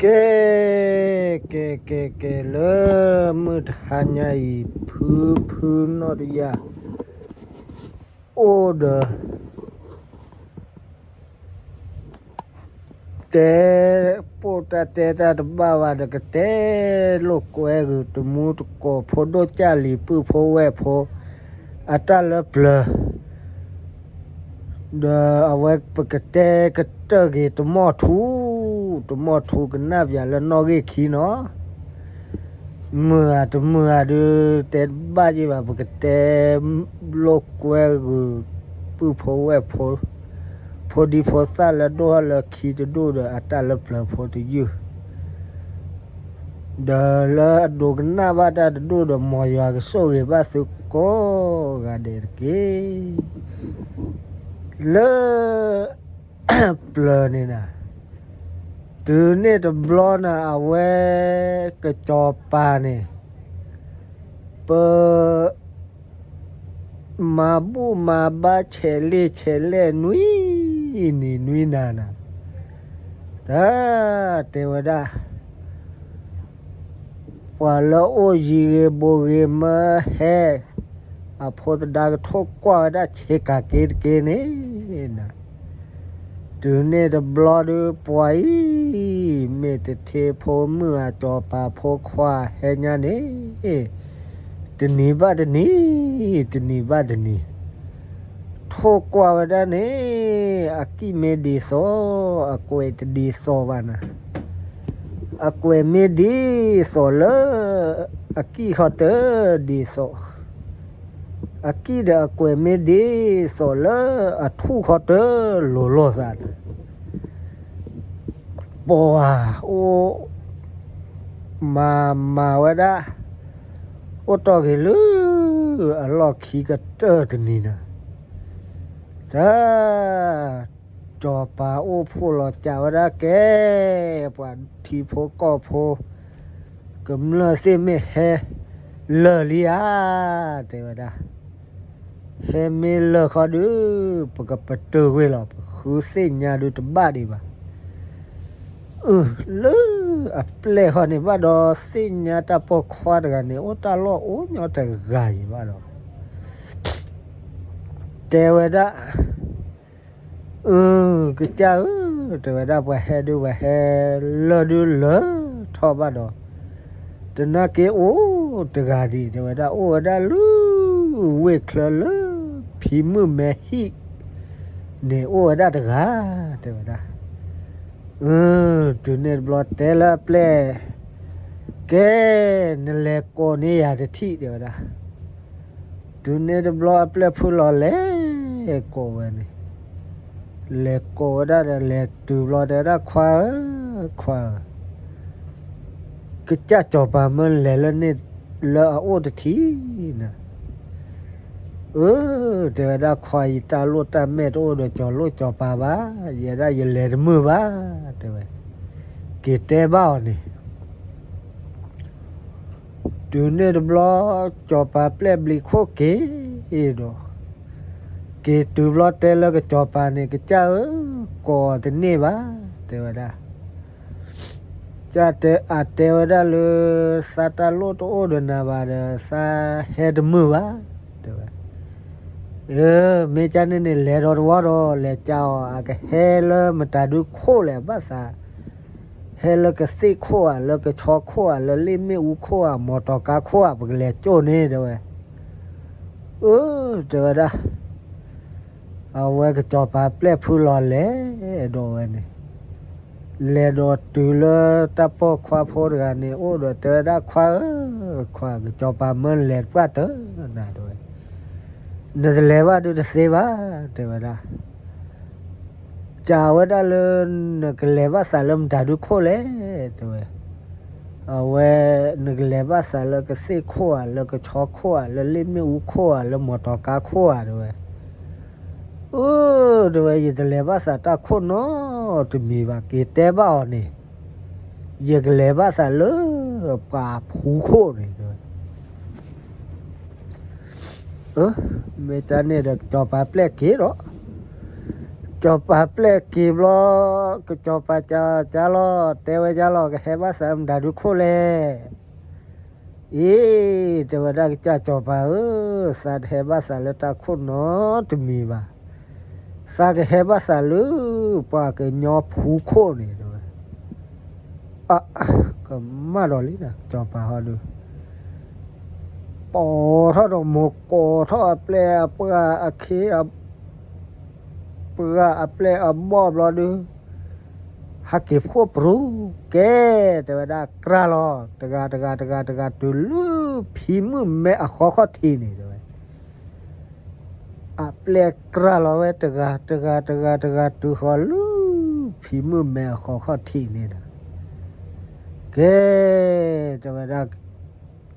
ကဲ, ကဲ, ကဲ, ကဲ, လၢမုၢ်တဟါညါအံၤ ဖုဖုနီၢ်တယၢ် အိၣ်ဒီး တဲပိာ်တၢ်တဲတၢ်တဘၣ်ဘၣ်ဒီး ကတဲလိာ်ကွဲဂုာ် တမူတကိးဖိဒိၣ်ကၢ်လံၤ ပုၢ်ဖိဝဲၢ်ဖိ အတၢ်လၢပျၢၤ ဒီးအဝဲပကတဲကတၢၢ်က့ၤ တမီၢ်ထူ, တမီၢ်ထူကနၣ်ပၠးလၢနီၣ်ဂံၢ်ခံနီၤ, မုာ်ဧါတမုာ်ဧါဒုး တဲတဘၣ်ယံၤဘၣ်, ပကတဲလိာ်ကွဲဂုာ် ပုၢ်ဖိဝဲၢ်ဖိ ဖိဒံဖိသၣ်လၢဒိၣ်ထီၣ်လၢခံတဒိၣ်ဒီး အတၢ်လၢပျၢၤဖိတယုၢ် ဒီးလၢအဒိကနၣ်ဘၣ်တၢ်တဒိၣ်ဒီး မ်ယွၤကဆိၣ်ဂ့ၤဘၣ်သုကိးဂၤဒဲးတက့ၢ်. လၢပျၢၤန့ၣ်နၤ, တုၤန့ၣ်တဘျီနၤ အဝဲကစီၤပၤန့ၣ် ပ မၤဘူၣ်မၤဘါဆဲးလ့ၣ်ဆဲးလဲၣ် နွံနံၤနွံနၤနၤ, တၢ်တဲဝဲဒၣ် ပှၤလၢအိၣ်ယံၤဂ့ၤဘိဂ့ၤမၢဟဲ အဖိသဒါကထိၣ်ကွၢ်ဝဲဒၣ်ဆ့ကၤက့တက့န့ၣ် တုၤန့ၣ်တဘျီဒုး ပှၤအံၤ မ့ၢ်တထ့ဖိမုၣ်အစီၤပၤဖိခွါဟဲညါန့ၣ် တနံၤဘၣ်တနံၤ, တနံၤဘၣ်တနံၤ ထိၣ်ကွၢ်ဝဲဒၣ်န့ၣ် အကံၢ်မ့ၢ်ဒ်သိး အကွဲးတဒ်သိးဘၣ်နၤ, အကွဲးမ့ၢ်ဒ်သိးလၢ အကံၢ်ခီတၢၢ်ဒ်သိး အကံၢ်ဒီးအကွဲးမ့ၢ်ဒ်သိးလၢအထူၣ်ခီတၢၢ်လိၤလိာ်သးန့ၣ်, ပှၤအိၣ်မၤမၤဝဲဒၣ် အိၣ်တီၢ်က့ၤလၢအလီၢ်ခံကတၢၢ်တနံၤနၤ, တၢ် စီၤပၤအိၣ်ဖှိၣ်လီၤစးဝဲဒၣ်ကဲ, ပှၤထံဖိကီၢ်ဖိ ကမျၢၢ်သ့ၣ်မ့ၢ်ဟဲလၢာ်လံဧါ, တဲဝဲဒၣ်, ဟဲမ့ၢ်လၢာ်ခီဒုး ပကပတုာ်ကွံာ်လီၤ, ပဃုသ့ၣ်ညါဒုးတဘၣ်ဒံးဘၣ်. အၢ လၢအပျဲၢ်ဃီန့ၣ်ဘၣ်ဒီး သ့ၣ်ညါတၢ်ပိာ်ခွါတဂၤန့ၣ် အိၣ်တၢ်လီၢ်အိၣ်ညီတဂၤအံၤဘၣ်ဒီး တဲဝဲဒၣ်, အၢ ကစၢ်ဧၢ, တဲဝဲဒၣ် ပှၤဟဲဒုး ပှၤဟဲလၢာ်ဒုးလၢာ်ထီၣ်ဘၣ်ဒီး တနာ်က့အိၣ်တဂၤဒံး တဲဝဲဒၣ်, အိၣ်ဝဲဒၣ်လၢဝ့ၢ်ချၢလၢ ဖံမုၣ်မဲဟံၣ်န့ၣ် အိၣ်ဝဲဒၣ်တဂၤ, တဲဝဲဒၣ်. အၢ တုၤန့ၣ်တဘျီတဲလၢအပျဲၢ်, ကဲ, နလဲၤကိးန့ၢ်ယၤတထံၣ် တဲဝဲဒၣ်. တုၤန့ၣ်တဘျီအပျဲၢ်ဖုလီၤလဲၤကိးဝဲန့ၣ်, လဲၤကိးဝဲဒၣ်ဒီး လဲၤတုၤဘျီတဲဝဲဒၣ် ခွါဧၢ, ခွါဧၢ, ကစၢ်စီၤပၤမၢလဲၤလၢန့ၣ်လၢအအိၣ်တထံၣ်နၤ. အၢ တဲဝဲဒၣ်, ခွါအံၤ တၢ်လိၣ်တၢ်မဲာ်တအိၣ်ဒီးစီၤလိၣ်စီၤပၤဘၣ်, ယဲဒၣ်ယလဲၤတမုာ်ဘၣ်, တဲဝဲ, က့ၤတဲဘၣ်အီၤန့ၣ် တုၤန့ၣ်တဘျီ စီၤပၤပျဲၢ်ဘျံးခိၣ်က့ၤဒီး က့ၤတုၤဘျီတဲလၢကစီၤပၤန့ၣ်, ကစၢ်ဧၢ, ကိးအီၤတန့ၢ်ဘၣ်, တဲဝဲဒၣ်. ကစၢ်တဲ, အတဲဝဲဒၣ်လၢ သးတၢ်လိၣ်တအိၣ်ဒီးနၤဘၣ်ဒီး သးဟဲတမုာ်ဘၣ်, တဲဝဲ. အၢ မ့ၢ်ကန့ၣ်န့ၣ် လဲၤဒီးတဝီဒီး လဲၤကးအီၤ, အကဟဲလၢမတၤဒုခိၣ်လဲၣ်, ဘၣ်သး ဟဲလၢကသ့ၣ်ခိၣ်ဧါ, လၢကဆီခိၣ်ဧါ, လၢလ့ၣ်မ့ၣ်အူခိၣ်ဧါ, မီတီၤကါခိၣ်ဧါ, ပကလဲၤကၠိၣ်န့ၣ် တဲဝဲ. အၢ တဲဝဲဒၣ်. အဝဲကစီၤပၤပျဲၢ်ဖုလီၤလဲၤဒီးဝဲန့ၣ်, လဲၤဒီးတုၤလၢတၢ်ပိာ်ခွါဖိတဂၤန့ၣ်အိၣ်ဒီး တဲဝဲဒၣ်, ခွါဧၢ, ခွါ, ကစီၤပၤမၢလဲၤပှၢ်တၢၢ်နၤ တဲဝဲ, နတလဲၤဘၣ်ဒုးတသ့ဘၣ်, တဲဝဲဒၣ်. ကးဝဲဒၣ်လၢ နကလဲၤဘၣ်သးလၢမတၤဒုခိၣ်လဲၣ်, တဲဝဲ. အဝဲ နကလဲၤဘၣ်သးလၢကသ့ၣ်ခိၣ်ဧါ, လၢကဆီခိၣ်ဧါ, လၢလ့ၣ်မ့ၣ်အူခိၣ်ဧါ, လၢမီတီၤကါခိၣ်ဧါ, တဲဝဲ. အၢ တဲဝဲ, ယတလဲၤဘၣ်သးတၢ်ခိၣ်နီတမံၤဘၣ်, က့ၤတဲဘၣ်အီၤန့ၣ်, ယကလဲၤဘၣ်သးလၢပှၤဖူခိၣ်န့ၣ်, တဲဝဲ. အၢ မ့ၢ်ကန့ၣ်ဒီး ကစီၤပၤပျဲၢ်က့ၤဒီး, ကစီၤပၤပျဲၢ်က့ၤဘျီ, ကစီၤပၤကၢ်ကၢ်လီၤ, တဲဝဲကၢ်လီၤ, ကဟဲဘၣ်သးမတၤဒုခိၣ်လဲၣ်. အ့, တဲဝဲဒၣ်ကစၢ်စီၤပၤဧၢ, သးတဟဲဘၣ်သးလၢတၢ်ခိၣ်နီတမံၤဘၣ်. သးကဟဲဘၣ်သးလၢပှၤကညီဖူခိၣ်န့ၣ် တဲဝဲ. အ, ကမၣ်ဒီးလံနၤ ကစီၤပၤဟီဒု, ပိာ်ထီၣ်ဒီးမိၢ်ကိးထီၣ်အပျဲၢ်အပှၢ်အခ့အ ပှၢ်အပျဲၢ်အဘီၣ်ဘျီဒု, ဟဲက့ၤဖှိၣ်ပရူၤကဲ, တဲဝဲဒၣ်ကြၢးလီၤ, တဂၤတဂၤတဂၤတဂၤ တုၤလၢဖံမုၣ်မဲအဃီခီၣ်ထံးန့ၣ် တဲဝဲ. အပျဲၢ်ကြၢးလီၤဝဲတဂၤတဂၤတဂၤတဂၤ တုၤဃီၤလၢဖံမုၣ်မဲအဃီခီၣ်ထံးန့ၣ်ဒီး, ကဲ, တဲဝဲဒၣ်,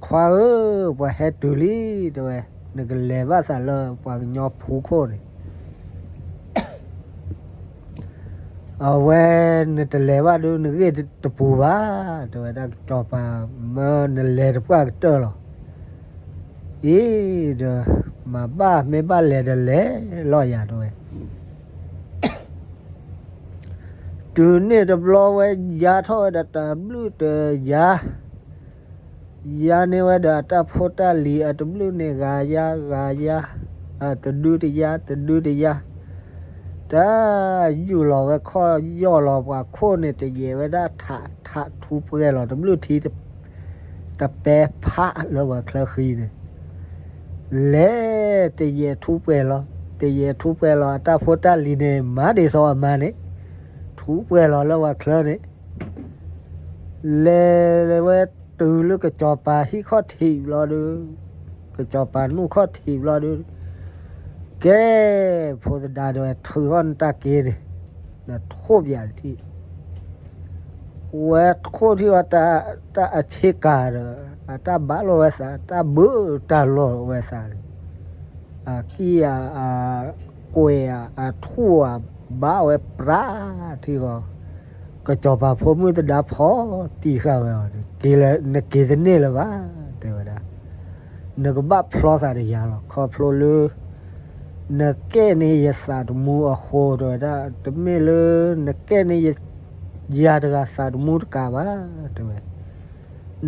ခွါဧၢ, ပှၤဟဲတုၤလံ, တဲဝဲ, နကလဲၤဘၣ်သးလၢပှၤကညီဖူခိၣ်န့ၣ် အဝဲနတလဲၤဘၣ်ဒု နဂ့ၢ်တပူၤဘၣ်, တဲဝဲဒၣ်ကစီၤပၤ, မၢနလဲၤတပှၢ်ကတၢၢ်လီၤ. အ့, ဒီးမၤဘၣ်မ့ၢ်ဘၣ်လဲၤဒီးလဲၤလီၤယၤ တဲဝဲ. တုၤန့ၣ်တဘျီဝဲ ယါထီၣ်ဝဲဒီးတဘျုးတယါ, ယါန့ၢ်ဝဲဒီးအတၢ်ဖိတၢ်လံၤအတဘျုးန့ၣ် ဂၤယါဂၤယါ, တဒုတယါတဒုတယါ, တၢ်ယူၢ်လီၤဝဲခီၣ် ယီၢ်လီၤပှၤခိၣ်န့ၣ် တယဲၢ်ဝဲဒၣ်ထး ထးထူပှဲၤလီၤတဘျုးထံ တပဲဖးလၢပှၤချၢဃံန့ၣ်, လဲၤတယဲၢ်ထူပှဲၤလီၤ, တယဲၢ်ထူပှဲၤလီၤ အတၢ်ဖိတၢ်လံၤန့ၣ် မၤဒ်သိးအမါန့ၣ်, ထူပှဲၤလီၤလၢပှၤချၢန့ၣ်, လဲၤဝဲတုၤလၢကစီၤပၤဟံၣ်ခီၣ်ထံးဘျီဒု, ကစီၤပၤနူၢ်ခီၣ်ထံးဘျီဒု, ကဲ, ဖိသဒါဒီး ထုးထီၣ်နတၢ်က့န့ၣ်, ဒီးထိၣ်ပၠးတထံၣ် ဝဲထိၣ်ထံၣ်ဝဲတၢ်အဆ့ကၤဒီး အတၢ်ဘၣ်လိာ်ဝဲသး တၢ်ဘၣ်တၢ်လိာ်ဝဲသးန့ၣ်, အကံၢ်ဧါ အကွဲးဧါ အထူၣ်ဧါ ဘၣ်ဝဲပြးထံၣ်ဃီ, ကစီၤပၤဖိမုၣ်သဒါဖီတံၢ်ဃာ်ဝဲအီၤ, နက့ၤတန့ၢ်လၢၤဘၣ် တဲဝဲဒၣ်, နကဘၣ်ဖျီသးဒီးယၤလီၤ ခီဖျိလၢ နကဲန့ၢ်ယသးသမူအဃိ တဲဝဲဒၣ်, တမ့ၢ်လၢ နကဲန့ၢ်ယ ယၤတဂၤသးသမူတကးဘၣ် တဲဝဲ,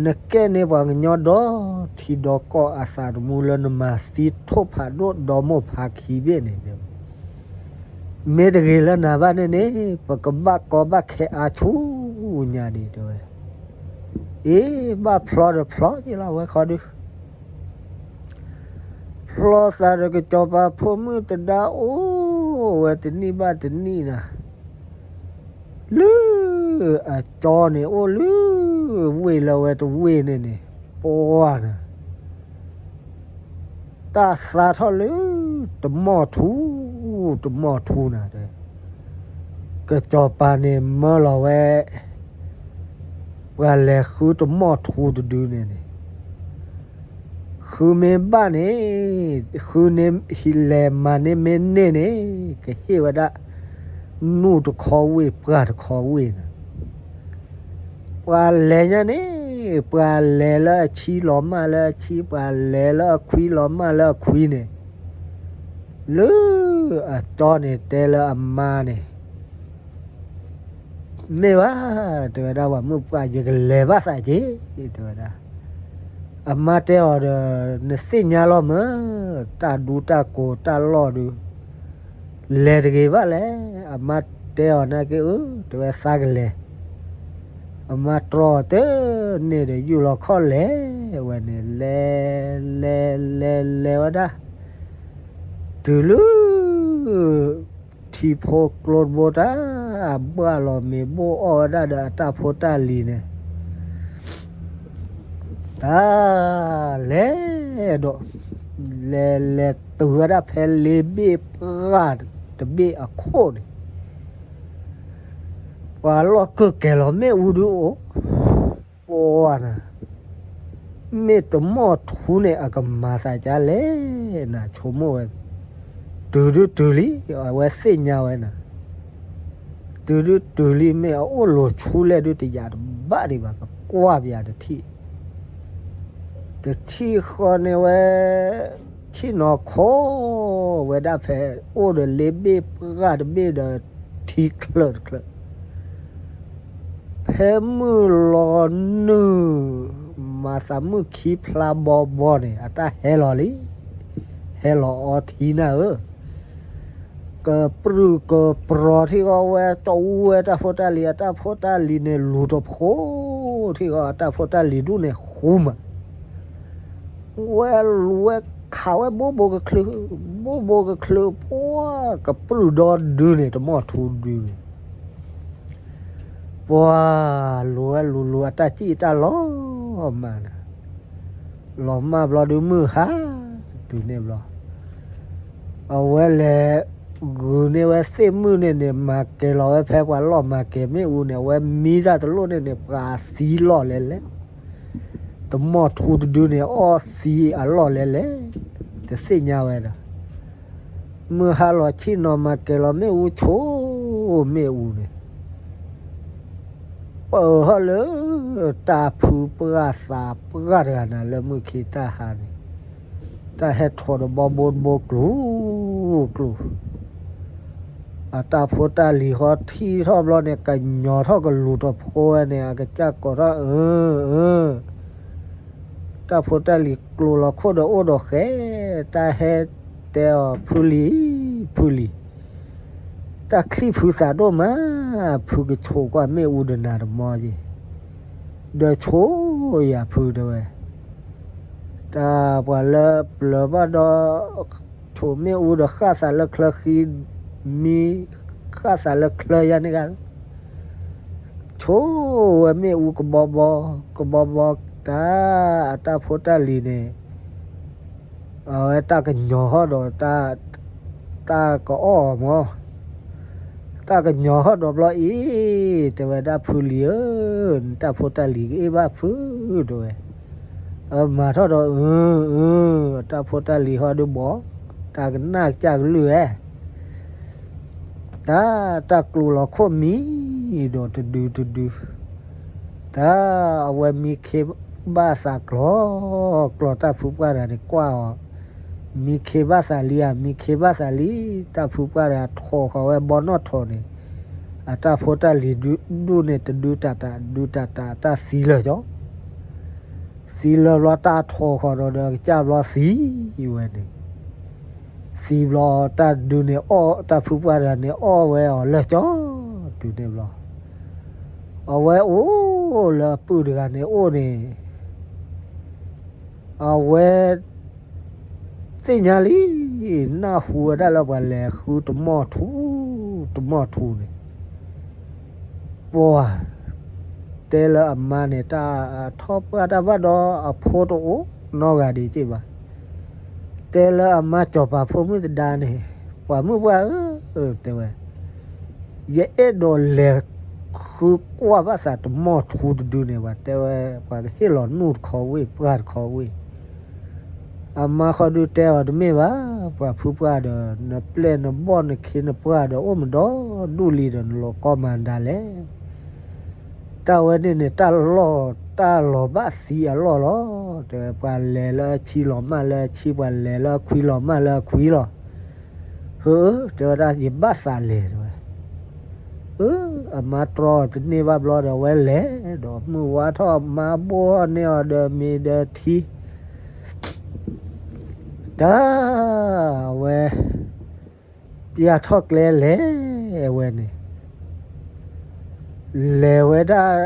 နကဲန့ၢ်ပှၤကညီဒီထံဒီကီၢ်အသးသမူလၢနမၤသံထိၣ်ဖးဒိၣ်ဒီမိၢ်ဖးခံဘ့ၣ်န့ၣ် မ့ၢ်တဂ့ၤလၢနၤဘၣ်န့ၣ်န့ၣ် ပကဘၣ်ကီဘၣ်ခဲအါဆူညါဒံး တဲဝဲ, အ့ ဘၣ်ဖျီဒီးဖျီက့ၤလီၤဝဲခီဒု ဖျီသးဒီးကစီၤပၤဖိမုၣ်သဒါအိၣ်ဝဲတနံၣ်ဘၣ်တနံၣ်နၤ, လၢအကၠီန့ၣ်အိၣ်လၢ ဝ့ၢ်လၢဝဲတဝ့ၢ်န့ၣ်န့ၣ် ပှၤနၤ တၢ်သါထီၣ်လၢ တမီၢ်ထူ တမီၢ်ထူနၤ, ကစီၤပၤန့ၣ်မၢလီၤဝဲ ပှၤလဲၤဃုတမီၢ်ထူတဒုန့ၣ်န့ၣ်, ဃုမ့ၢ်ဘၣ်န့ၣ်, ဃုန့ၣ် လဲၤမၤန့ၢ်မ့ၢ်န့ၢ်န့ၣ် ကဟ့ၣ်ဝဲဒၣ် နူၢ်တခီဝ့ၢ် ပှၢ်တခီဝ့ၢ်နၤ, ပှၤလဲၤညါန့ၣ် ပှၤလဲၤလၢအဆံလီၤမၢ်လၢအဆံ ပှၤလဲၤလၢအခွံလီၤမၢ်လၢအခွံန့ၣ်, လၢအကၠီန့ၣ်တဲလၢအမါန့ၣ် မ့ၢ်ဘၣ်, တဲဝဲဒၣ် ပှၤမုၣ်ပှၢ် ယကလဲၤဘၣ်သးက့ၤ တဲဝဲဒၣ်, အမါတဲအီၤဒီး နသ့ၣ်ညါလီၤမၢ် တၢ်ဒူတၢ်ကိၤတၢ်လီၢ်ဒု လဲၤတဂ့ၤဘၣ်လဲၣ်, အမါတဲအီၤနာ်က့ အၢ တဲဝဲသးကလဲၤ, အမါတြီအီၤတန့ၢ်ဒီး ယူၢ်လီၤခီၣ်လဲၤဝဲန့ၣ် လဲၤ လဲၤ လဲၤ လဲၤဝဲဒၣ် တုၤလၢ ထံဖိကျိတဘိတၢ် ဘၣ်လီၤမ့ၤဘိၣ်အီၣ်ဝဲဒၣ်ဒီးအတၢ်ဖိတၢ်လံၤန့ၣ် တၢ်လဲၤဒီး လဲၤလဲၤတုၤဝဲဒၣ်ဖဲလ့ဘ့ၣ်ပှၢ်တဘ့ၣ်အခိၣ်န့ၣ် ပှၤလီၢ်ကၢၢ်ကဲၤလီၤမ့ၣ်အူဒုအိၣ် ပှၤနၤ မ့ၢ်တမီၢ်ထူန့ၣ် အကမၤသးဒ်လဲၣ်နၤ ဆိကမိၣ်ဝဲ, တုၤဒုတုၤလံ အဝဲသ့ၣ်ညါဝဲနၤ, တုၤဒုတုၤလံ မ့ၢ်အအိၣ်လီၤဆူလဲၣ်ဒုတယၤတဘၣ်ဒံးဘၣ် ကကွၢ်ပယၤတထံၣ်, တထံၣ်ဃီန့ၣ်ဝဲ ဆ ဆ့ၣ်နီၤခိးဝဲဒၣ်ဖဲ အိၣ်ဒီးလ့ဘ့ၣ်ပှၢ်တဘ့ၣ်ဒီး ထံချၢးတချၢး, ဖဲမုၢ်လီၤနုာ် မၤသးမုၢ်ခံဖျါဘီဘီန့ၣ် အတၢ်ဟဲလီၤလံ, ဟဲလီၤအီထံနၢ်ဧၢ, ကပြုၢ်ကပြီၤထံၣ်ဃီဝဲ တအူဝဲတၢ်ဖိတၢ်လံၤ, အတၢ်ဖိတၢ်လံၤန့ၣ် လူၤတဖိထံၣ်ဃီ အတၢ်ဖိတၢ်လံၤဒူၣ်န့ၣ် ဃူမး ဝဲလူၤဝဲခးဝဲဘိဘိကချုး, ဘိဘိကချုး ပှၤကပြုၢ်ဒီဒုန့ၣ် တမီၢ်ထူဒုန့ၣ်, ပှၤလူၤဝဲလူၤလူၤ အတၢ်စံၣ်အတၢ်လီၤမၢ်န့ၣ်, လီၤမၢ်ဘျီဒုးမုၢ်ဟါ, တုၤန့ၣ်ဘျီ အဝဲလဲၤ ဂုာ်န့ၢ်ဝဲသ့ၣ်မုၣ်န့ၣ်န့ၣ် မၤကဲၤလီၤဝဲဖဲပှၤလီၢ်မၤကဲၤမ့ၣ်အူန့ၣ် အဝဲမံတၢ်တလိၣ်န့ၣ်န့ၣ် ပှၤသံလီၢ်လဲၤလဲၤ, တမီၢ်ထူတဒုန့ၣ် အီၣ်သံအလီၢ်လဲၤလဲၤ, တသ့ၣ်ညါဝဲဒီး မုၢ်ဟါလီၤဆ့ၣ်နီၤမၤကဲၤလီၤမ့ၣ်အူဆိ မ့ၣ်အူန့ၣ် ပၢၢ်ထီၣ်လၢ တၢ်ဖုပှၢ်သးပှၢ်တဂၤန့ၣ် လၢမုၢ်ခံတၢ်ဟါန့ၣ်, တၢ်ဟဲထိးဒီးဘီဘိတဘိကျိၤကျိၤ, အတၢ်ဖိတၢ်လံၤဃီထံၣ်ထီၣ်ဘျီန့ၣ် ကညီၤထီၣ်ကလူၤတဖိဝဲန့ၣ် အကစၢ်ကိးထီၣ် အၢ အၢ တၢ်ဖိတၢ်လံၤကျိၤလီၤခိၣ်ဒီးအိၣ်ဒီးဃဲ, တၢ်ဟဲတဲအီၤ ဖုလံၤ, ဖုလံၤ, တၢ်ချံၣ်ဖုသးဒိၣ်မး, ဖုကဆိးကွၢ်မ့ၣ်အူဒီးနၤတမီၢ်ယဲ, ဒီးဆိယၤဖုတဲဝဲ, တၢ်ပှၤလၢပျၢၤဘၣ်ဒီး ဆိးမ့ၣ်အူဒီးဃၣ်သးလၢချၢဃံ, မံဃၣ်သးလၢချၢယါန့ၣ်ဂၤ ဆိဝဲမ့ၣ်အူကဘီဘီ, ကဘီဘီ, တၢ်အတၢ်ဖိတၢ်လံၤန့ၣ်, အဝဲတၢ်ကညီၤဟီၣ်ဒီး, တၢ်ကအီၣ်မၢ်, တၢ်ကညီၤဟီၣ်ဒီးဘျီအံၤ, တဲဝဲဒၣ်ဖုလံၤဧၢ, နတၢ်ဖိတၢ်လံၤကအ့ၣ်ဘၣ်ဖုတဲဝဲ, အမၤထီၣ်ဒီး အၢ အၢ, တၢ်ဖိတၢ်လံၤဟီၣ်ဒုးဘီ, တၢ်ကနၣ်ကစၢ်ကလုၢ်ဝဲ တၢ်, တၢ်ကျိၤလီၤခိၣ်မံဒီးတဒုတဒု, တၢ်အဝဲမံခ့ဘၣ်သးကျီၤကျီၤ တၢ်ဖုပှၢ်တဂၤန့ၣ်ကွၢ်အီၤ, မံခ့ဘၣ်သးလံဧါ, မံခ့ဘၣ်သးလံ, တၢ်ဖုပှၢ်တဂၤထိးဃီၤဝဲဘီနီၣ်ထိးန့ၣ်, အတၢ်ဖိတၢ်လံၤဒူၣ်န့ၣ် တဒုတၢ်တၢ် ဒုတၢ်တၢ် တၢ်သံလၢာ်ကၠီ သံလၢာ်ဘျီတၢ်ထိးဃီၤဒီးဒီးကစၢ်ဘျီသံဝဲန့ၣ်, သံဘျီတၢ်ဒုးန့ၣ်အီၣ် တၢ်ဖုပှၢ်တဂၤန့ၣ်အီၣ်ဝဲအီၤလၢာ်ကၠီ, တုၤန့ၣ်ဘျီ အဝဲအိၣ်လၢအပုၢ်တဂၤန့ၣ်အိၣ်န့ၣ် အဝဲ သ့ၣ်ညါလံ, နၢ်ဟူဝဲဒၣ်လၢပှၤလဲၤဃုတမီၢ်ထူ, တမီၢ်ထူန့ၣ်, ပှၤ တဲလၢအမါန့ၣ် တၢ်ထီၣ်ပှၢ်တၢ်ဘၣ်ဒီးအဖိတအိၣ်နီတဂၤဒံးက့ဘၣ်, တဲလၢအမါစီၤပၤဖိမုၣ်သဒါန့ၣ်, ပှၤမုၣ်ပှၢ်ဧၢ, တဲဝဲ ယအဲၣ်ဒိးလဲၤဃုကွၢ်ဘၣ်သးတမီၢ်ထူတဒုန့ၣ် ပှၤတဲဝဲ ပှၤကဟ့ၣ်လီၤနူၢ်တခီဝ့ၢ် ပှၢ်တခီဝ့ၢ်, အမါဃီဒုးတဲအီၤတမ့ၢ်ဘၣ်, ပှၤဖုပှၢ်ဒီး နပျဲၢ်နဘီၣ်နခ့နပှၢ်ဒီးအိၣ်မဒီဒူၣ်လံဒီး နလီၤကီမၤဒ်လဲၣ်, တၢ်ဝဲန့ၣ်န့ၣ် တၢ်လီၢ် တၢ်လီၤဘၣ်သံအလီၢ်လီၤ, တဲဝဲ ပှၤလဲၤလၢအဆံလီၤမၢ်လၢအဆံ, ပှၤလဲၤလၢအခွံလီၤမၢ်လၢအခွံလီၤ, ဟၢ တဲဝဲဒၣ် ယဘၣ်သးလဲၤ တဲဝဲ, အမါတြီတန့ၢ်ဘၣ်ဘျီဒီး အဝဲလဲၤဒီး မုၢ်ဝါထီၣ် မါဘိၣ်န့ၢ်အီၤဒီးမ့ၤဒီးထံ, တၢ် အဝဲ ပျၢ်ထီၣ်ကျဲလဲၤဝဲန့ၣ်, လဲၤဝဲဒၣ်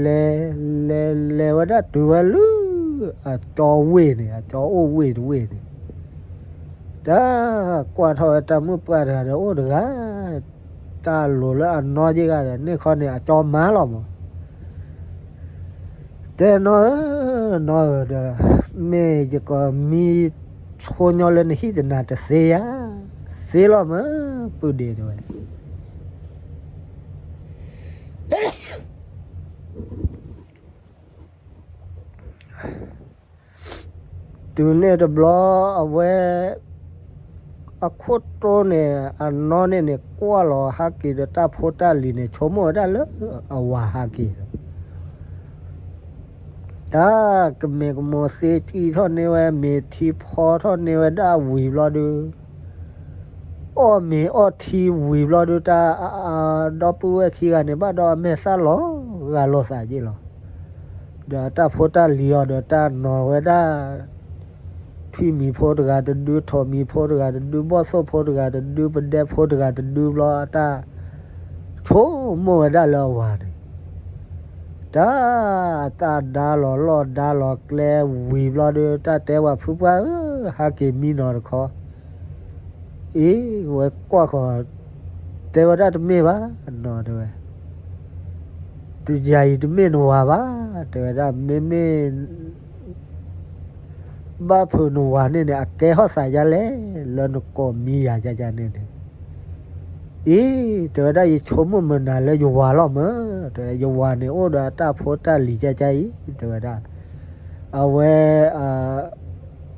လဲၤ လဲၤ လဲၤဝဲဒၣ်တုၤဝဲလၢ အကၠီဝ့ၢ်န့ၣ်, အကၠီအိၣ်ဝ့ၢ်တဝ့ၢ်န့ၣ်, တၢ်ကွၢ်ထီၣ်ဝဲတၢ်မုၣ်ပှၢ်တဂၤဒီး အိၣ်တဂၤ, တၢ်လိၤလၢအနီၢ်ယ့ၢ်ဂၤဒီး န့ၣ်ခီန့ၣ် အကၠီမါလီၤမး တဲနီၢ်ဧၢ, နီၢ်ဧၢဒီး မ့ၢ်ယကမံဆိညီလၢနဟံၣ်တနၤတသ့ဧါ, သ့လီၤမး ပုၢ်ဒ့တဲဝဲ, တုၤန့ၣ်တဘျီ အဝဲ အခိၣ်တိန့ၣ် အနီၢ်န့ၣ်န့ၣ် ကွၢ်လီၤဟဲက့ၤဒီးတၢ်ဖိတၢ်လံၤန့ၣ် ဆိကမိၣ်ဝဲဒၣ်လၢအဝၤဟဲက့ၤဒီး တၢ်ကမဲာ်ကမီၤသ့ထံထီၣ်န့ၢ်ဝဲ မ့ၤထံဖီထီၣ်န့ၢ်ဝဲဒၣ်ဝံၤဘျီဒုး, အီၣ်မ့ၤအီၣ်ထံဝံၤဘျီဒုး တၢ် ဒီပုၢ်ဝဲၢ်ခံဂၤန့ၣ် ဘၣ်ဒီးအမဲာ်သၣ်လီၤဂာ်လိာ်သးက့ၢ်လီၤ. ဒီးတၢ်ဖိတၢ်လံၤအီၤဒီး တၢ်နီၤဝဲဒၣ် ထွံၣ်မံၤဖိတဂၤတဒု, ထိးမံၤဖိတဂၤတဒု, ဘီၣ်သိၣ်ဖိတဂၤတဒု, ပဒဲဖိတဂၤတဒုဘျီ တၢ်ဆိကမိၣ်ဝဲဒၣ်လၢအဝၤန့ၣ် တၢ် တၢ်ဒါလီၤလီၢ်ဒါလီၤကျဲဝံၤဘျီဒီး တၢ်တဲဝဲ ဖုပှၢ်ဧၢ, ဟးက့ၤမံနီၤတခီ, အ့ ဝဲကွၢ်ဃီၤ တဲဝဲဒၣ် တမ့ၢ်ဘၣ် နီၤ တဲဝဲ, တယၤအံၤတမ့ၢ်နဝၤဘၣ် တဲဝဲဒၣ်, မ့မ့ၢ် ဘၣ်ဖုးနဝၤန့ၣ်န့ၣ် အကဲထီၣ်သးယါလဲၣ် လၢနကိးမံယၤယါယါန့ၣ်န့ၣ်, အ့ တဲဝဲဒၣ် ယဆိကမိၣ်မုာ်နၤလၢယဝၤလီၤမၢ်, တဲဝဲ ယဝၤန့ၣ်အိၣ်ဒီးအတၢ်ဖိတၢ်လံၤယါယါအံၤ တဲဝဲဒၣ်, အဝဲ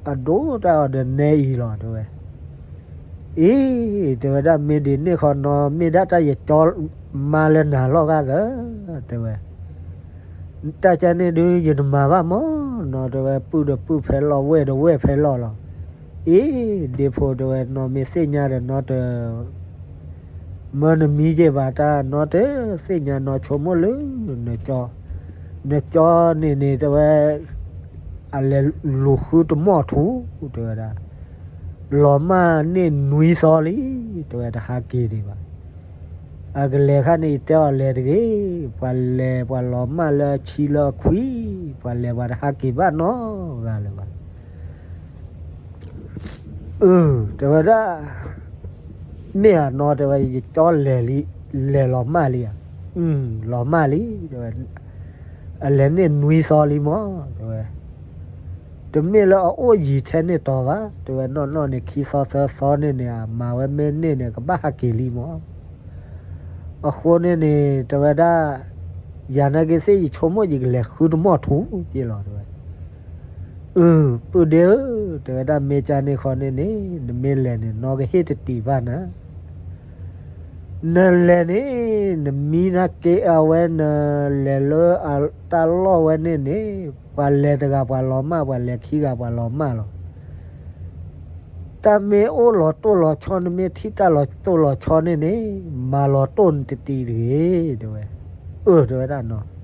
အဒိတၢ်အီၤဒီးနဲအံၤလီၤ တဲဝဲ, အ့ တဲဝဲဒၣ် မ့ၢ်ဒ်န့ၣ်ဃီနီၤ မ့ၢ်ဒၣ်တၢ်ယကၠီမါလၢနၤလီၤဂာ်သၢ တဲဝဲ, တၢ်ကန့ၣ်ဒုး ယတမၤဘၣ်မၢ်နီၤ တဲဝဲ, ပုၢ်ဒီးပုၢ်ဖဲလီၢ် ဝဲၢ်ဒီးဝဲၢ်ဖဲလီၢ်လီၤ, အ့ ဒ့ဖိ တဲဝဲ နီၢ်မ့ၢ်သ့ၣ်ညါဒီး နီၢ်တ မၢနမံယဲၢ်ဘၣ်တၢ် နီၢ်တသ့ၣ်ညါ နီၢ်ဆိကမိၣ်လၢ နကၠီ, နကၠီန့ၣ်န့ၣ် တဲဝဲ အလဲၤလူၤဃုတမီၢ်ထူ တဲဝဲဒၣ်, လီၤမၢ်န့ၢ်နွံသီလံ တဲဝဲ တဟးက့ၤဒံးဘၣ်, အကလဲၤခါန့ၣ် ယတဲအီၤလဲၤတဂ့ၤ, ပှၤလဲၤပှၤလီၤမၢ်လၢအဆံလၢအခွံ, ပှၤလဲၤပှၤတဟးက့ၤဘၣ်နီတဂၤလၢၤဘၣ် အၢ တဲဝဲဒၣ်, မ့ၢ်ဧါနီၤ တဲဝဲ ယကၠီလဲၤလံ, လဲၤလီၤမၢ်လံဧါ, လီၤမၢ်လံ တဲဝဲ, အလဲၤန့ၢ်နွံသီလံမၢ် တဲဝဲ, တမ့ၢ်လၢအအိၣ်ယံၤထဲန့ၣ်တီၤဘၣ် တဲဝဲ နီၢ်နီၢ်န့ၣ် ခံသီသၢသီန့ၣ်န့ၣ် မၤဝဲမ့ၢ်န့ၢ်န့ၣ် ကဘၣ်ဟးက့ၤလံမၢ် အဃိန့ၣ်န့ၣ် တဲဝဲဒၣ်, ယၤနာ်က့ၤသ့ၣ် ယဆိကမိၣ်ယကလဲၤဃုတမီၢ်ထူက့ၢ်လီၤ တဲဝဲ, အု ပုၢ်ဒ့ဧၢ, တဲဝဲဒၣ် မ့ၢ်ကန့ၣ်ဃီန့ၣ်န့ၣ် နမ့ၢ်လဲၤန့ၣ် နီၢ်ကဟ့ၣ်တတံၤဘၣ်နၤ နလဲၤန့ၣ် နမံနၤက့ၤအဝဲ နလဲၤလၢတၢ်လီၢ်ဝဲန့ၣ်န့ၣ် ပှၤလဲၤတဂၤပှၤလီၤမၢ် ပှၤလဲၤခံဂၤပှၤလီၤမၢ်လီၤ. တၢ်မ့ၢ်အိၣ်လီၤတိၢ်လီၤဆီ နမ့ၢ်ထံၣ်တၢ်လီၤတိၢ်လီၤဆီန့ၣ်န့ၣ် မၤလီၤတိၢ်နတတံၤတဂ့ၤ တဲဝဲ, အၢ တဲဝဲဒၣ်နီၤ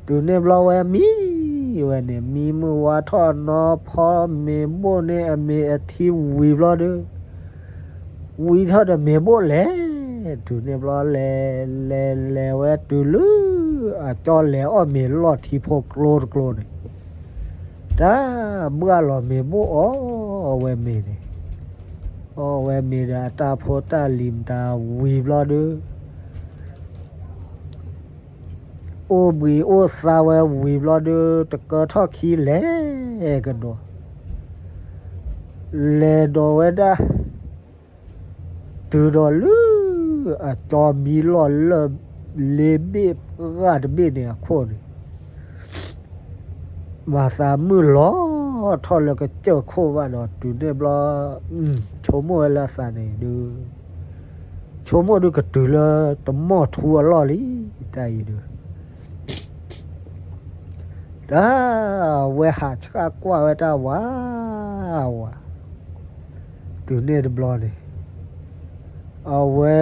တုၤန့ၣ်ဘျီဝဲမံဝဲန့ၣ် မံမုၢ်ဝါထီၣ်နီၤ ဖီမ့ၤဘိၣ်န့ၢ်အမ့ၤအထံဝံၤဘျီဒီး ဝံၤထီၣ်ဒီးမ့ၤဘိၣ်လဲၤ, တုၤန့ၣ်ဘျီလဲၤ လဲၤလဲၤဝဲတုၤလၢ အကၠီလဲၤအီၣ်မ့ၤလီၢ်ထံဖိကျိတကျိန့ၣ်, တၢ်ဘှၢ်လီၤမ့ၤဘိၣ်အီၣ်ဝဲမ့ၤန့ၣ်, အီၣ်ဝဲမ့ၤဒီးအတၢ်ဖိတၢ်လံၤမတၤဝံၤဘျီဒီး အိၣ်ဘှံးအိၣ်သါဝဲဝံၤဘျီဒီး တကၢထီၣ်ခံလဲၤကဒီး, လဲၤဒီးဝဲဒၣ် တုၤဒီးလၢ အကၠီမံလီၢ်လၢ လ့ဘ့ၣ်ပှၢ်တဘ့ၣ်န့ၣ်အခိၣ်န့ၣ် ဘၣ်သးမုၢ်လီၤထီၣ်လၢကစၢၢ်ခိၣ်ဘၣ်ဒီး တုၤန့ၣ်ဘျီ ဆိကမိၣ်ဝဲလၢအသးန့ၣ်ဒုး ဆိကမိၣ်ဒုးကတုၤလၢ တမီၢ်ထူအလီၢ်လံ တၢ်အံၤဒုး တၢ်ဝဲဟးဆှၣ်ကွၢ်ဝဲတၢ်ဝးဝး, တုၤန့ၣ်တဘျီန့ၣ် အဝဲ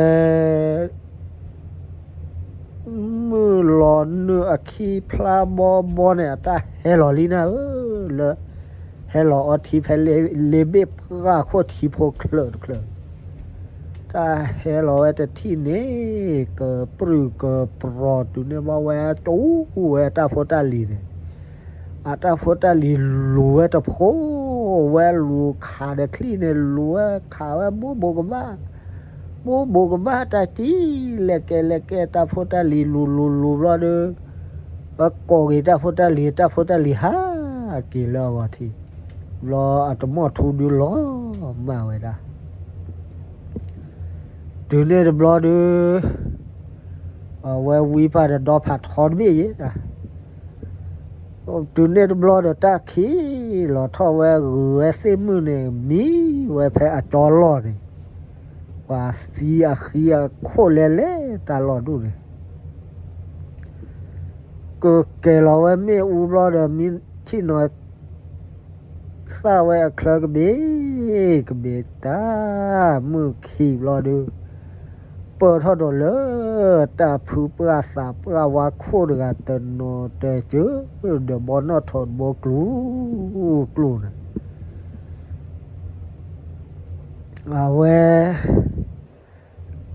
မုၢ်လီၤနုာ်အခံဖျါဘီဘီန့ၣ် အတၢ်ဟဲလီၤလံနၤဧၢ, လၢ ဟဲလီၤအီထံဖဲလ့ဘ့ၣ်ပှၢ်ခိၣ်ထံဖိချၢးတချၢး, တၢ်ဟဲလီၤဝဲတထံၣ်န့ၣ် ကပြုၢ်ကပြီၤတုၤန့ၣ်ဘျီဝဲ တူၢ်ဝဲတၢ်ဖိတၢ်လံၤန့ၣ် အတၢ်ဖိတၢ်လံၤလူၤဝဲတဖိ, ဝဲလူၤခးဒီးချံၣ်န့ၣ် လူၤဝဲခးဝဲဘိးဘိးကဘၣ်, ဘိးဘိးကဘၣ်တၢ်ကံလဲၤကဲလဲၤကဲ တၢ်ဖိတၢ်လံၤလူၤလူၤလူၤဘျီဒီး ဝဲကိးက့ၤတၢ်ဖိတၢ်လံၤ တၢ်ဖိတၢ်လံၤဟးက့ၤလၢအဂီၤထံး, ဘျီအတမီၢ်ထူဒုးလီၤမၢ်ဝဲဒၣ် တုၤန့ၣ်တဘျီဒီး အဝဲဝံဖးဒီးဒီဖးထီတဘ့ၣ်ယဲ, တုၤန့ၣ်တဘျီဒီးတၢ်ခံးလီၤထီၣ်ဝဲ ဂုၤဝဲသ့ၣ်မုၣ်န့ၣ် မံဝဲဖဲအကၠီလီၢ်န့ၣ်, ပှၤသံအဃံအခိၣ်လဲလဲတၢ်လီၢ်ဒူၣ်န့ၣ် တ ကကဲၤလီၤဝဲမ့ၣ်အူဘျီဒီး မ့ၢ်ထံၣ်နီၤ သၣ်ဝဲအချၢကဘ့ၣ်ကဘ့ၣ်တၢ် မုၢ်ခံဘျီဒုး ပၢၢ်ထီၣ်ဒီးလၢ တၢ်ဖုပှၢ်သးပှၢ်ဝါခိၣ်တဂၤတနီၤတကၢၢ် ဒီးဘီနီၣ်ထိးတဘိကျိၤကျိၤန့ၣ် အဝဲ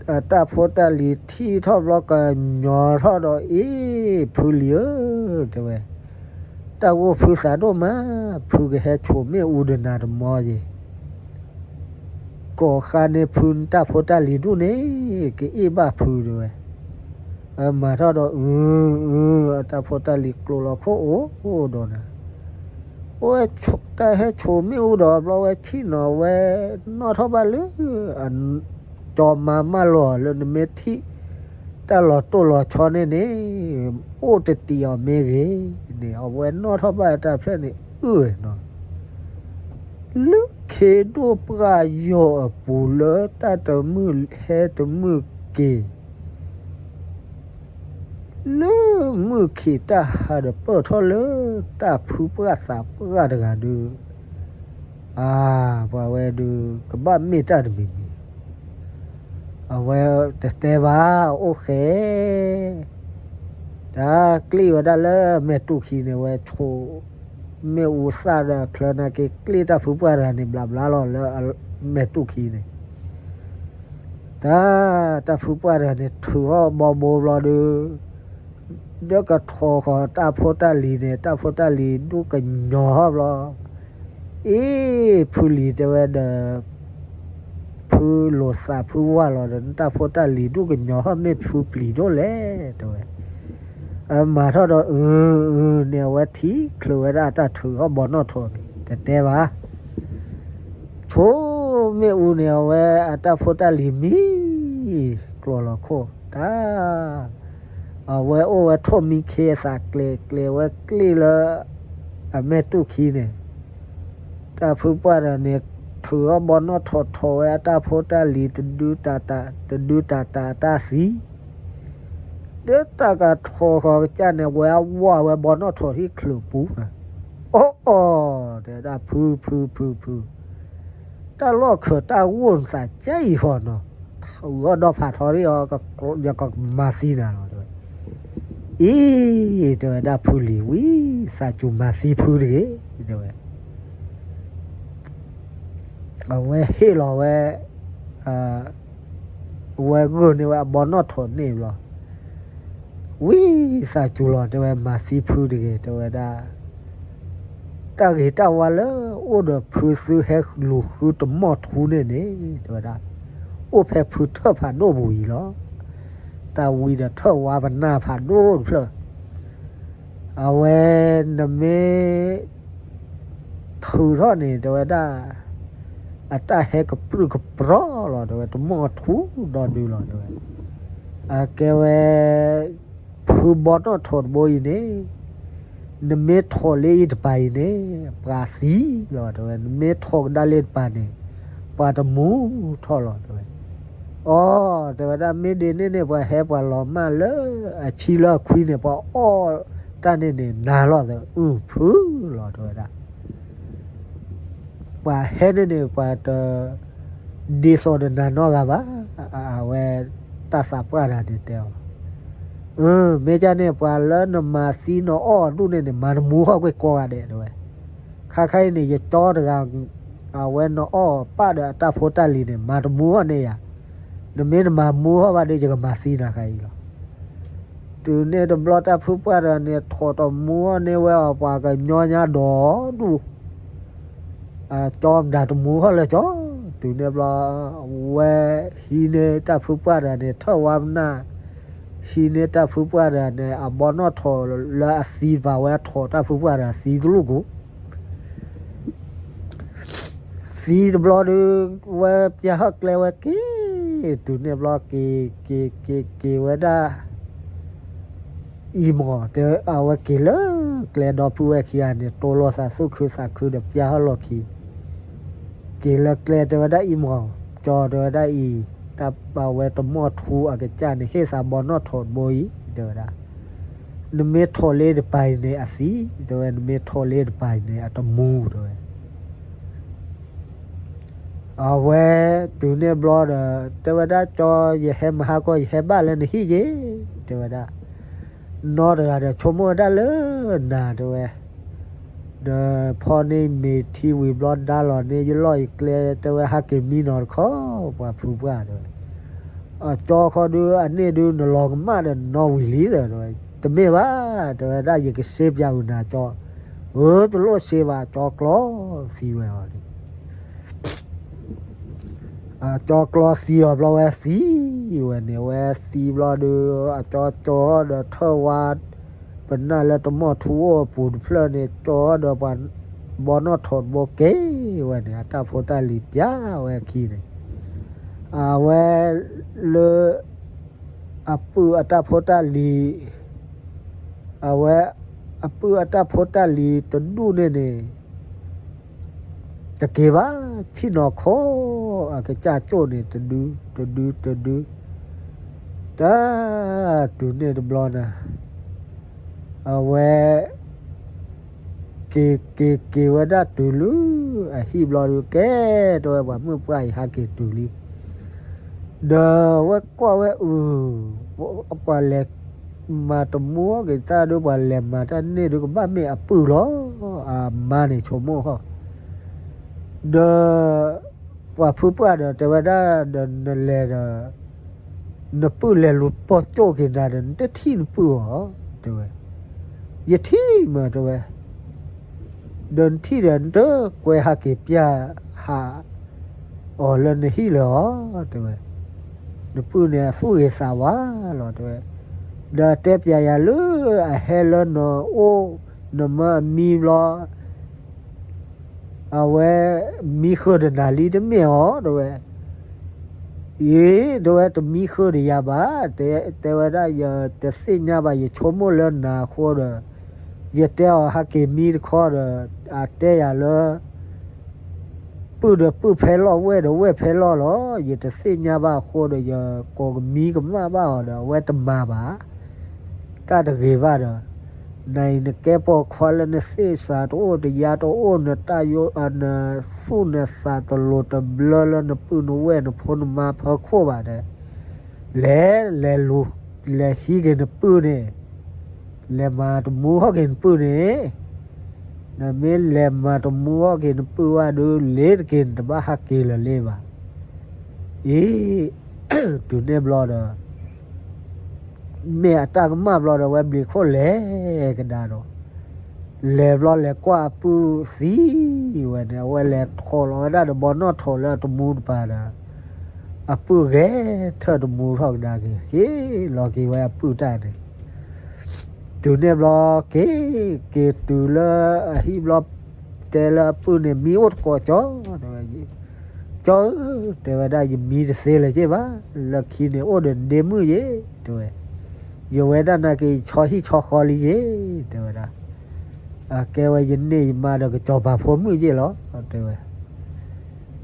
တၢ်ဖိတၢ်လံၤထံၣ်ထီၣ်ဘျီ ကညီၤထီၣ်ဒီး အ့ ဖုလံၤဧၢ တဲဝဲ, တၢ်ဂိၢ်ဖုသးဒိၣ်မး, ဖုကဟဲဆိးမ့ၣ်အူဒီးနၤတမီယဲၢ်, ကိးဃါန့ၢ်ဖုတၢ်ဖိတၢ်လံၤဒူၣ်န့ၣ် ကအ့ၣ်ဘၣ်ဖုတဲဝဲ. မၤထီၣ်ဒီး အု အု အတၢ်ဖိတၢ်လံၤကျိၤလီၤခိၣ်အိၣ်ဒီးနၤ အဝဲတၢ်ဟဲဆိးမ့ၣ်အူဒီးဘျီ ဝဲထံၣ်နီၤဝဲ နီၣ်ထီၣ်ဘၣ်လၢ ကၠီမါမၢလီၤလၢ နမ့ၢ်ထံၣ်တၢ်လီၤတိၢ်လီၤဆီန့ၣ်န့ၣ် အိၣ်တတံၤအီၤမ့ၢ်ဂ့ၤန့ၣ် အဝဲနီၣ်ထီၣ်ဘၣ်တၢ်ဖျၢၣ်န့ၣ် အုနီၤ လၢခ့ဒိၣ်ပှၢ်ယိာ်အပူၤ လၢတၢ်တမုာ်ဟဲတမုာ်က့ၤ လၢမုၢ်ခံးတၢ်ဟးဒီး ပၢၢ်ထီၣ်လၢတၢ်ဖုပှၢ်သးပှၢ်တဂၤဒီး အါ ပှၤဝဲဒုး ကဘၣ်မ့ၢ်တၢ်တမံၤမံၤ အဝဲတတဲဘၣ် အိၣ်ဃဲ တၢ်ကျ့ၣ်ဝဲဒၣ်လၢမဲာ်တူၢ်ခံန့ၣ် ဝဲဆိးမ့ၣ်အူသၣ်ဒီးချၢနာ်က့ ကျ့ၣ်တၢ်ဖုပှၢ်တဂၤန့ၣ် ဘျးဘျါလီၤလၢမဲာ်တူၢ်ခံန့ၣ် တၢ် တၢ်ဖုပှၢ်တဂၤန့ၣ် ထုးထီၣ်ဘီဘိဘျီဒီး ဒီးကထိးဃီၤတၢ်ဖိတၢ်လံၤန့ၣ် တၢ်ဖိတၢ်လံၤဒူၣ်ကညီၤထီၣ်ဘျီ အ့ ဖုလံၤတဲဝဲဒီး ဖုလိာ်သးဖုဝၢ်လီၤဒီး တၢ်ဖိတၢ်လံၤဒူၣ်ကညီၤထီၣ် မ့ၢ်ဖုပျံၤဒိၣ်လဲၣ် တဲဝဲ. အမၤထီၣ်ဒီး အု အုန့ၣ် အဝဲထံၣ်ချုးဝဲဒၣ်အတၢ်ထုးထီၣ်ဘီနီၣ်ထိးန့ၣ် တတဲဘၣ် ဆိးမ့ၣ်အူန့ၣ် အဝဲအတၢ်ဖိတၢ်လံၤမံ ကျိၤလီၤခိၣ် တၢ် အဝဲအိၣ်ဝဲထိၣ်မံခ့အသးကျဲၤကျဲၤဝဲကျ့ၣ်လၢ အမဲာ်တူၢ်ခံန့ၣ် တၢ်ဖုပှၢ်တဂၤန့ၣ် ထုးထီၣ်ဘီနီၣ်ထိး ထိးဝဲအတၢ်ဖိတၢ်လံၤ တဒုတၢ်တၢ် တဒုတၢ်တၢ်အတၢ်သံ ဒီးတၢ်ကထိးဃီၤကစၢ်န့ၣ် ဝဲအဝၢ်ဝဲဘီနီၣ်ထိးဟံၣ်ချုးပူၤန့ၣ် အီၣ်အီၣ် တဲဒၣ် ဖု ဖု ဖု ဖု တၢ်လီၢ်ခၢးတၢ်ဂိၢ်နသးကဲအံၤဃီနီၤ ထုးအီၣ်ဒီဖးထီရံၣ်အီၤ ယကမၤသံနၤလီၤ တဲဝဲ. အံၤ တဲဝဲဒၣ် ဖုလံၤဝံၤ သးစူၤမၤသံဖုတဂ့ၤ တဲဝဲ အဝဲဟ့ၣ်လီၤဝဲ အဝဲဂုာ်န့ၢ်ဝဲအဘီနီၣ်ထိးန့ၣ်ဘျီ ဝံသးစူၤလီၤ တဲဝဲ မၤသံဖုတဂ့ၤ တဲဝဲဒၣ် တၢ်ဂ့ၤတၢ်ဝါလၢအိၣ်ဒီးဖုသုဟဲလူၤဃုတမီၢ်ထူန့ၣ်န့ၣ် တဲဝဲဒၣ် အိၣ်ဖဲဖုထၢၣ်ဖးဒိၣ်ပူၤအံၤလီၤ. တၢ်ဝံဒီးထၢၣ်ဝါပနၢ်ဖးဒိၣ်တဖျၢၣ် အဝဲ နမ့ၢ် ထုးထီၣ်န့ၣ် တဲဝဲဒၣ် အတၢ်ဟဲကပြုၢ်ကပြီၤလီၤ တဲဝဲ တမီၢ်ထူဒီဒုလီၤ တဲဝဲ အကဲဝဲ ဖုဘီနီၣ်ထိးတဘိအံၤန့ၣ် နမ့ၢ်ထိးလၢအံၤတပၤအံၤန့ၣ် ပှၤသံလီၤ တဲဝဲ နမ့ၢ်ထိးကဒါလၢတပၤန့ၣ် ပှၤတမူထီၣ်လီၤ တဲဝဲ အီ တဲဝဲဒၣ် မ့ၢ်ဒ်န့ၣ်န့ၣ် ပှၤဟဲပှၤလီၤမၢ်လၢအဆံလၢအခွံန့ၣ် ပှၤအီၣ်တၢ်န့ၣ်န့ၣ် နၤလီၤသး အုဖုလီၤ တဲဝဲဒၣ် ပှၤဟဲန့ၣ်န့ၣ် ပှၤတ ဒ်သိးဒီးနၤနီတဂၤဘၣ် အဝဲ တၢ်သးပှၢ်တဂၤန့ၣ်တဲအီၤ မ့ၢ်ကန့ၣ် ပှၤလၢနမၤသံနအီၣ်ဒူၣ်န့ၣ်န့ၣ် မၤတမူထီၣ်ကွံာ်ကိးဂၤဒဲး တဲဝဲ ခါခါအံၤန့ၣ် ယကၠီတဂၤ အဝဲနအီၣ်ပၢ်ဒီးအတၢ်ဖိတၢ်လံၤန့ၣ် မၤတမူထီၣ်န့ၢ်ယၤ နမ့ၢ်နမၤမူထီၣ်ဘၣ်ဒီး ယကမၤသံနၤခါအံၤလီၤ. တုၤန့ၣ်တဘျီ တၢ်ဖုပှၢ်တဂၤန့ၣ် ထိးတမူထီၣ်န့ၢ်ဝဲအီၤ ပှၤကညီညါဒီးဒူၣ် ကၠီမတၤတမူထီၣ်လၢကၠီ တုၤန့ၣ်ဘျီ ဝဲဟံးန့ၢ်တၢ်ဖုပှၢ်တဂၤန့ၣ် ထၢၣ်ဝါပနၢ် ဟံးန့ၢ်တၢ်ဖုပှၢ်တဂၤန့ၣ် အဘီနီၣ်ထိးလၢအသံတပၤ ဝဲထိးတၢ်ဖုပှၢ်တဂၤသံတလိၣ်ကိး သံတဘျီဒီး ဝဲပျၢ်ဟီၣ်ကျဲဝဲက့ၤ တုၤန့ၣ်ဘျီ က့ၤ က့ၤ က့ၤ က့ၤဝဲဒၣ် အံၤမး တဲအဝဲက့ၤလၢကျဲ ဒီပုၢ်ဝဲၢ်ခံဂၤန့ၣ် တိၢ်လိာ်သးသူၣ်ခုသးခုဒီး ပျၢ်ဟီၣ်လီၢ်ခံ က့ၤလၢကျဲ တဲဝဲဒၣ်အံၤမး ကၠီ တဲဝဲဒၣ်အံၤ တၢ်ပာ်ဝဲတမီၢ်ထူအကစၢ်န့ၣ် ဟ့ၣ်သးဘီနီၣ်ထိးတဘိအံၤ တဲဝဲဒၣ် နမ့ၢ်ထိးလ့တပၤအံၤန့ၣ်အသံ, တဲဝဲ, နမ့ၢ်ထိးလ့တပၤအံၤန့ၣ် အတမူ, တဲဝဲ. အဝဲတုၤန့ၣ်ဘျီဒီး တဲဝဲဒၣ်, ကၠီ, ယဟဲမဟါကီၢ် ယဟဲဘၣ်လၢနဟံၣ်က့ၤ, တဲဝဲဒၣ်. နီတဂၤဒီးဆိကမိၣ်ဝဲဒၣ်လၢနၤ, တဲဝဲ. ဒီးဖီန့ၢ်မ့ၤထံဝံၤဘျီ ဒါလီၤန့ၢ်ယလီၢ်ယကျဲ, တဲဝဲ, ဟဲက့ၤမံနီၤတခီ, ပှၤဖုပှၢ်, တဲဝဲ. အကၠီခီဒုး အန့ၣ်ဒုး နလီၤကမၣ်ဒီးနီဝံၤလံ, တဲဝဲ. တမ့ၢ်ဘၣ်, တဲဝဲဒၣ်, ယကစ့ပၠးအုးနၤကၠီ. အၢ တလိၣ်စ့ဘၣ်, အကၠီကျီသံဝဲအီၤန့ၣ်. အကၠီကျီသံအီၤဘျီ ဝဲသံဝဲန့ၣ်, ဝဲသံဘျီဒုး အကၠီကၠီဒီးထၢၣ်ဝါ ပနၢ်လၢတမီၢ်ထူအိၣ်အပူၤတဖျၢၣ်န့ၣ် ကၠီဒီးပှၤဘီနီၣ်ထိးတဘိက့ၤဝဲန့ၣ်, အတၢ်ဖိတၢ်လံၤပၠးဝဲအခံန့ၣ်, အဝဲလၢ အပုၢ်အတၢ်ဖိတၢ်လံၤ, အဝဲအပုၢ်အတၢ်ဖိတၢ်လံၤတဒူၣ်န့ၣ်န့ၣ် တက့ၤဘၣ်, ဆ့ၣ်နီၤခိၣ်အကစၢ်ကၠိၣ်န့ၣ် တဒု တဒု တဒု, တၢ်တုၤန့ၣ်တဘျီန့ၣ် အဝဲ က့ၤက့ၤက့ၤဝဲဒၣ် တုၤလၢအဟံၣ်ဘျီဒုး ကဲ တဲဝဲ, ပှၤမုၣ်ပှၢ်အံၤဟးက့ၤတုၤလံ. ဒီးဝဲကွၢ်ဝဲအုၣ်, ပှၤလဲၤမၤတမူအီၣ်က့ၤတၢ်ဒုး, ပှၤလဲၤမၤတၢ်န့ၣ်ဒုး ကဘၣ်မ့ၢ်အပုၢ်လီၤ, အမါန့ၣ်ဆိကမိၣ်ဃီ. ဒီးပှၤဖုပှၢ်ဒီးတဲဝဲဒၣ်ဒီး နလဲၤဒီး နပုၢ်လဲၤလူၤပိာ်ကၠိၣ်က့ၤနၤဒီး နတထံၣ်နပုၢ်အီၤ, တဲဝဲ. ယထံၣ်မး, တဲဝဲ, ဒီးနထံၣ်ဒီး နတကွဲးဟးက့ၤပျၢ်ဟးအီၤလၢနဟံၣ်လၢၤအီၤ, တဲဝဲ. နပုၢ်န့ၣ်အသူၣ်ဂ့ၤသးဝါလီၤ, တဲဝဲ. ဒီးတဲပၠးယၤလၢအဟဲလၢနအိၣ် နမၢအမံဘျီ အဝဲမံဃုာ်ဒီးနၤလံ တမ့ၢ်အီၤ, တဲဝဲ. အ့ တဲဝဲ, တမံဃုာ်ဒီးယၤဘၣ်, တဲဝဲဒၣ်, ယတသ့ၣ်ညါဘၣ်, ယဆိကမိၣ်လၢနၤအဃိဒီး ယတဲအီၤဟးက့ၤမံတခီဒီး အတဲယၤလၢ ပုၢ်ဒီးပုၢ်ဖဲလီၢ်, ဝဲၢ်ဒီးဝဲၢ်ဖဲလီၢ်လီၤ. ယတသ့ၣ်ညါဘၣ်အဃိဒီး ယကိးကမံကမၣ်ဘၣ်အီၤဒီး အဝဲတမၤဘၣ်, တၢ်တဂ့ၤဘၣ်ဒီး နၤအံၤနကဲပိာ်ခွါလၢနသ့ၣ်စးတအိၣ်, တယါတအိၣ်, နတၢ်ယိ နသူၣ်နသးတလိၤတဘျၢလၢနပုၢ်နဝဲၢ်နဖိနမါဖၢခိၣ်ဘၣ်ဒီး လဲၤ လဲၤလူၤ လဲၤဟံးက့ၤနပုၢ်န့ၣ်, လဲၤမၤတမူထီၣ်က့ၤနပုၢ်န့ၣ်, နမ့ၢ်လဲၤမၤတမူထီၣ်က့ၤနပုၢ်ဘၣ်ဒုး လ့ၤတက့ၤ နတဘၣ်ဟးက့ၤလၢၤလ့ၤဘၣ်. အ့ တုၤန့ၣ်ဘျီဒီး မ့ၢ်အတၢ်ကမၣ်ဘျီဒီး ဝဲဘျံးခိၣ်လဲၤကဒါဒီး လဲၤဘျီလဲၤကွၢ်အပုၢ်သံဝဲန့ၣ်, အဝဲလဲၤထိးလီၤဝဲဒၣ်ဒီးဘီနီၣ်ထိးလၢအတမူတပၤဒီး အပုၢ်ဂဲၤထၢၣ်တမူထီၣ်ကဒါက့ၤ ဟ့ၣ်လီၤက့ၤဝဲအပုၢ်တၢ်န့ၣ်, တုၤန့ၣ်ဘျီ က့ၤ က့ၤတုၤလၢအဟံၣ်ဘျီ တဲလၢအပုၢ်န့ၣ် မံအိၣ်တကိးကၠီ, တဲဝဲ, ကၠီဧၢ, တဲဝဲဒၣ်, ယမံတသ့လၢၤက့ၤဘၣ်, လၢခံန့ၣ်အိၣ်ဒီးဒ့မုၣ်ယ့ၤ, တဲဝဲ, ယဝဲဒၣ်နာ်က့ၤ ယဆီဟံၣ်ဆီဃီလံယ့ၤ, တဲဝဲဒၣ်. အကဲဝဲယန့ၢ်ယမါဒီးကစီၤပၤဖိမုၣ်ယ့ၤလီၤ, တဲဝဲ.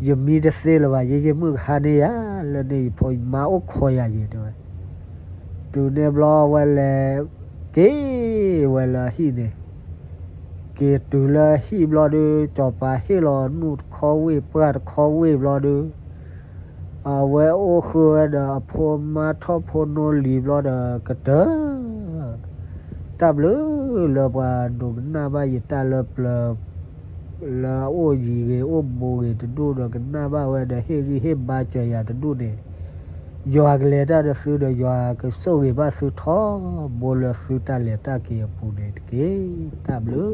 ယမံတသ့လၢၤဘၣ်, ယယ့ၢ်မုၣ်ကဟါန့ၢ်ယၤ လၢန့ၣ်ယဖိယမါအိၣ်ခိးယၤယ့ၤ, တဲဝဲ. တုၤန့ၣ်ဘျီဝဲလဲၤ က့ၤဝဲလၢအဟံၣ်န့ၣ်, က့ၤတုၤလၢအဟံၣ်ဘျီဒုး စီၤပၤဟ့ၣ်လီၤနူၢ်တခီဝ့ၢ် ပှၢ်တခီဝ့ၢ်ဘျီဒုး အဝဲအိၣ်ဃုာ်ဝဲဒီးအဖိမါထီၣ်ဖိနီၢ်လံၤဘျီဒီးကတၢၢ် တၢ်ဘျုးလၢပှၤဒိးကနၣ်ဘၣ်ယတၢ်လၢပျၢၤ လၢအအိၣ်ယံၤဂ့ၤ အိၣ်ဘူးဂ့ၤတဒူၣ်ဒီး ကနၣ်ဘၣ်ဝဲဒီး ဟ့ၣ်ဂံၢ်ဟ့ၣ်ဘါစၢၤယၤတဒူၣ်န့ၣ်, ယွၤကလဲၤတၢ်ဒီးသုဒီး ယွၤကဆိၣ်ဂ့ၤဘၣ်သုထီဘိလၢသုတၢ်လဲၤတၢ်က့ၤအပူၤန့ၣ်တက့ၢ်. တၢ်ဘျုး